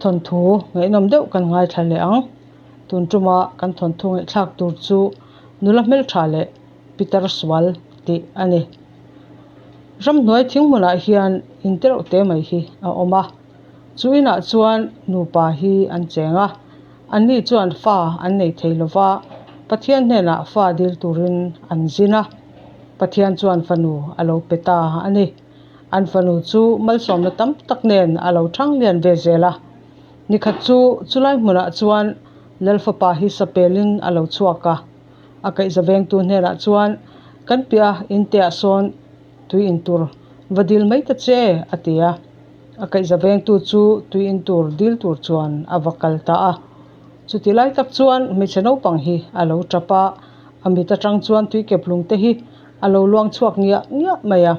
Thawnthu ngaihnawm deuh kan ngaithla leh ang. Tun tuma kan thawnthu ngaihthlak tur chu nula hmeltha leh pitar sual tih a ni. Ramhnuai thinghmunah hian in tereuh te mai hi a awm a. Chu inah chuan nupa hi an cheng a, anni chuan fa an nei thei lo va, Pathian hnenah fa dil turin an zin a. Pathian chuan fanu a lo pe ta a ni. An fanu chu malsawmna tam tak nen a lo thang lian ve zel a. Nikhat chu chulai hmunah chuan Lalfapa hi sapelin a lo chhuak a. A kaihza vengtu hnenah chuan, Kan piah inteah sawn tui in tur va dil mai ta che, a ti a. A kaihza vengtu chu tui in tur dil tur chuan a va kal ta a. Chuti lai tak chuan hmeichhe naupang hi a lo tap a, a mit atang chuan tui kep lung te hi a lo luang chhuak ngiah ngiah mai a.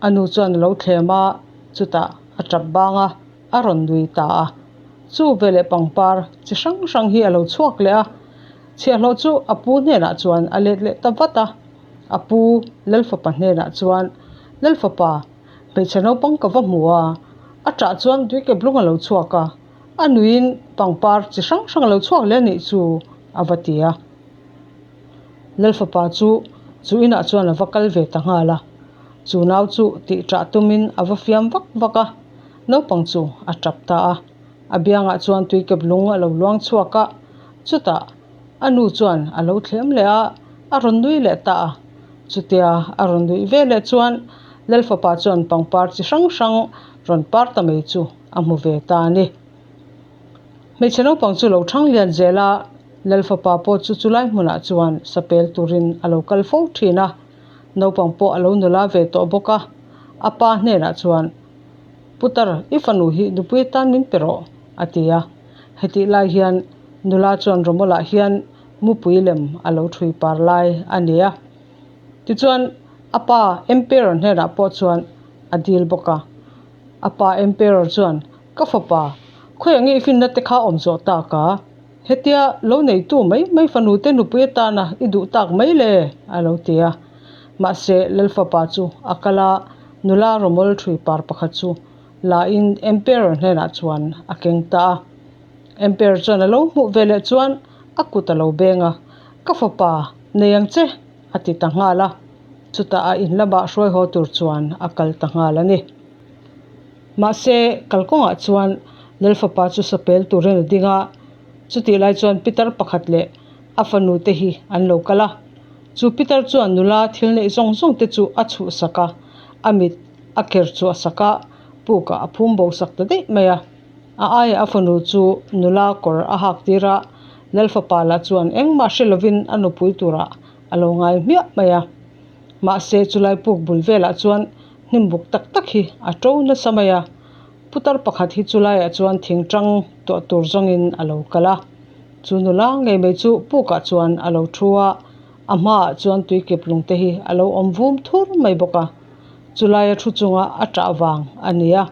A nu chuan a lo thlem a, chutah a tap bang a, a rawn nui ta a. Chu veleh pangpar chi hrang hrang hi a lo chhuak leh a. Chhiahhlawh chu a pu hnenah chuan a let leh ta vat a. A pu Lalfapa hnenah chuan, Lalfapa, hmeichhe naupang ka va hmu a, a ṭah chuan tuikeblung a lo chhuak a, a nuiin pangpar chi hrang hrang a lo chhuak leh a nih chu, a va ti a. Lalfapa chu chu inah chuan a va kal ve ta nghal a, chu nau chu tih ṭah tumin a va fiam vak vak a, naupang chu a ṭap ta a. A biangah chuan tuikeblung a lo luang chhuak a, chutah a nu chuan a lo thlem leh a, a rawn nui leh ta a. Chutia a rawn nuih ve leh chuan Lalfapa chuan pangpar chi hrang hrang rawn par ta mai chu a hmu ve ta a ni. Hmeichhe naupang chu lo thang lian zel a, Lalfapa pawh chu chulai hmunah chuan sapel turin a lo kal fo thin a, naupang pawh a lo nula ve tawh bawk a, a pa hnenah chuan, Putar, i fanu hi nupui atan min pe rawh, a ti a. Hetih lai hian nula chuan Romola hian mupui lem a lo thui par lai a ni a. Tichuan, a pa Emperor hnenah pawh chuan a dil bawk a. A pa Emperor chuan, Ka fapa, khawiah nge i finna te kha awm zawh tak a? Hetia lo neitu mai mai fanu te nupui atana i duh tak mai le? a lo ti a. Mahse, Lalfapa chu a kal a, nula rawmawl thui par pakhat chu la in Emperor hnenah chuan a keng ta a. Emperor chuan a lo hmuh ve leh chuan a kut a lo beng a, Ka fapa, nei ang che, a ti ta nghal a. Chutah a in lamah hruai haw tur chuan a kal ta nghal a ni. Mahse, kalkawngah chuan Lalfapa chu sapel turin a ding a, chutih lai chuan pitar pakhat leh a fanu te hi an lo kal a. Chu pitar chuan nula thil neih zawng zawng te chu a chhuhsak a, a mit a ker chhuahsak a, pukah a phum bo sak ta daih mai a. A aiah a fanu chu nula kawr a hak tir a, Lalfapa lah chuan engmah hre lovin a nupui turah a lo ngai hmiah mai a. Mahse, chulai puk bul velah chuan hnim buk tak tak hi a to nasa mai a, putar pakhat hi chulaiah chuan thing tang tuah tur zawngin a lo kal a. Chu nula ngei mai chu pukah chuan a lo thu a, a hmaah chuan tuikep lung te hi a lo awm vum thur mai bawk a, chulaia thu chunga a tah vang a ni a,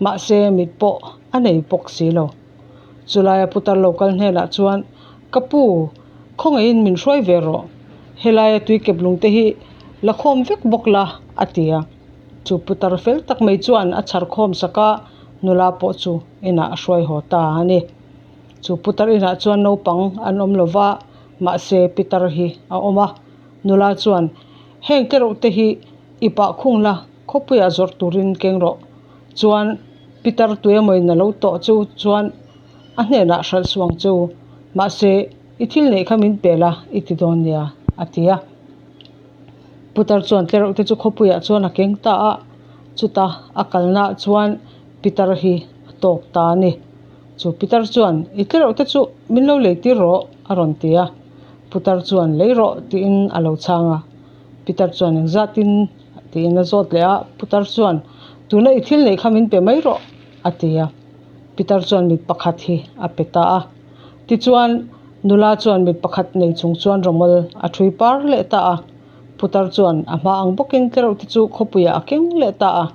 mahse mit pawh a nei bawk si lo. Chulaia putar lo kal hnenah chuan, Ka pu, khawngaihin min hruai ve rawh. Helaia tuikep lung te hi la khawm vek bawk la, a ti a. Chu putar fel tak mai chuan a chhar khawm sak a, nula pawh chu inah a hruai haw ta a ni. Chu putar inah chuan naupang an awm lo va, mahse pitar hi a awm a. Nula chuan, Heng tlereuh te hi i pah khung la, khawpuiah zawrh turin keng rawh. Chuan pitar tuemawiin a lo tawh chu chuan a hnenah hralh suang chu, mahse i thil neih kha min pe la i ti dawn nia, a ti a. Putar chuan tlereuh te chu khawpuiah chuan a keng ta a, chuta a kalnaah chuan pitar hi a tawk ta a ni. Chu pitar chuan i tlereuh te chu min lo lei tir rawh a rawn ti a, putar chuan lei rawh tiin a lo chhang a. Pitar chuan engzatin tiin a zawt leh a, putar chuan tuna i thil neih kha min pe mai rawh a ti a. Pitar chuan mit pakhat hi a pe ta a. Tichuan nula chuan mit pakhat nei chung chuan rawmawl a thui par leh ta a. Putar chuan a hma ang bawkin tlereuh te chu khawpuiah a keng leh ta a.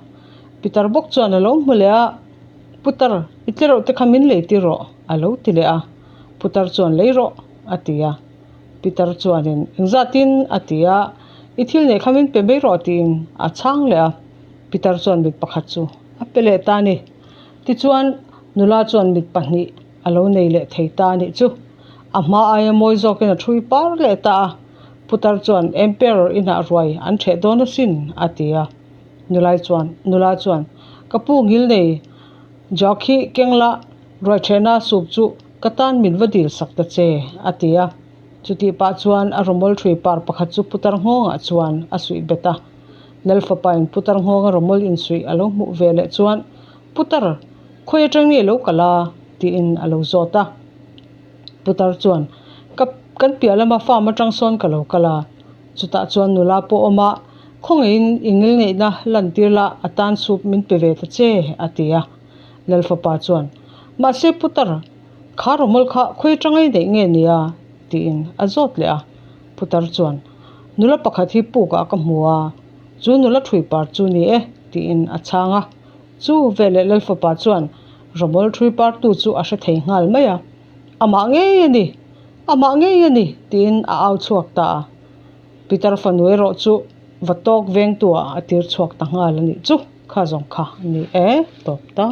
Pitar bawk chuan a lo hmu leh a, Putar, i tlereuh te kha min lei tir rawh a lo ti leh a. Putar chuan lei rawh a ti a. Pitar chuanin, Engzatin? a ti a, I thil neih kha min pe mai rawh tiin a chhang leh a. Pitar chuan mit pakhat chu a pe leh ta a ni. Tichuan, Nula chuan mit pahnih a lo nei leh thei ta a nih chu. A hma aia mawi zawkin a thui par leh ta a. Putar chuan Emperor inah ruai an ṭheh dawn asin, a ti a. Nulai chuan, Nula chuan, Ka pu ngil nei, Jack hi keng la, ruai ṭhehna sup chu ka tan min va dil sak ta che, a ti a. Chutih pah chuan a rawmawl ṭhui par pakhat chu putar nghawngah chuan a suih bet a. Lalfapain putar nghawnga rawmawl insuih a lo hmuh ve leh chuan, Putar, khawi atang nge lo kal a? tiin a lo zawt a. Putar chuan, Ka, kan piah lama farm atang sawn ka lo kal a. Chutah chuan nula pawh awm a, Khawngaihin i ngilneihna lantir la a tan sup min pe ve ta che, a ti a. Lalfapa chuan, Mahse Putar, kha rawmawl kha khawi atanga i neih nge nia? tiin a zawt leh a. Putar chuan, Nula pakhat hi pukah ka hmu a, chu nula thui par chu ni e, tiin a chhang a. Chu veleh Lalfapa chuan rawmawl thui partu chu a hre thei nghal mai a, Amah ngei a ni! Amah ngei a ni! tiin a au chhuak ta a. Pitar fanu erawh chu va tawk vengtu ah a tir chhuak ta nghal a nih chu, kha zawng kha a ni e, tawp ta.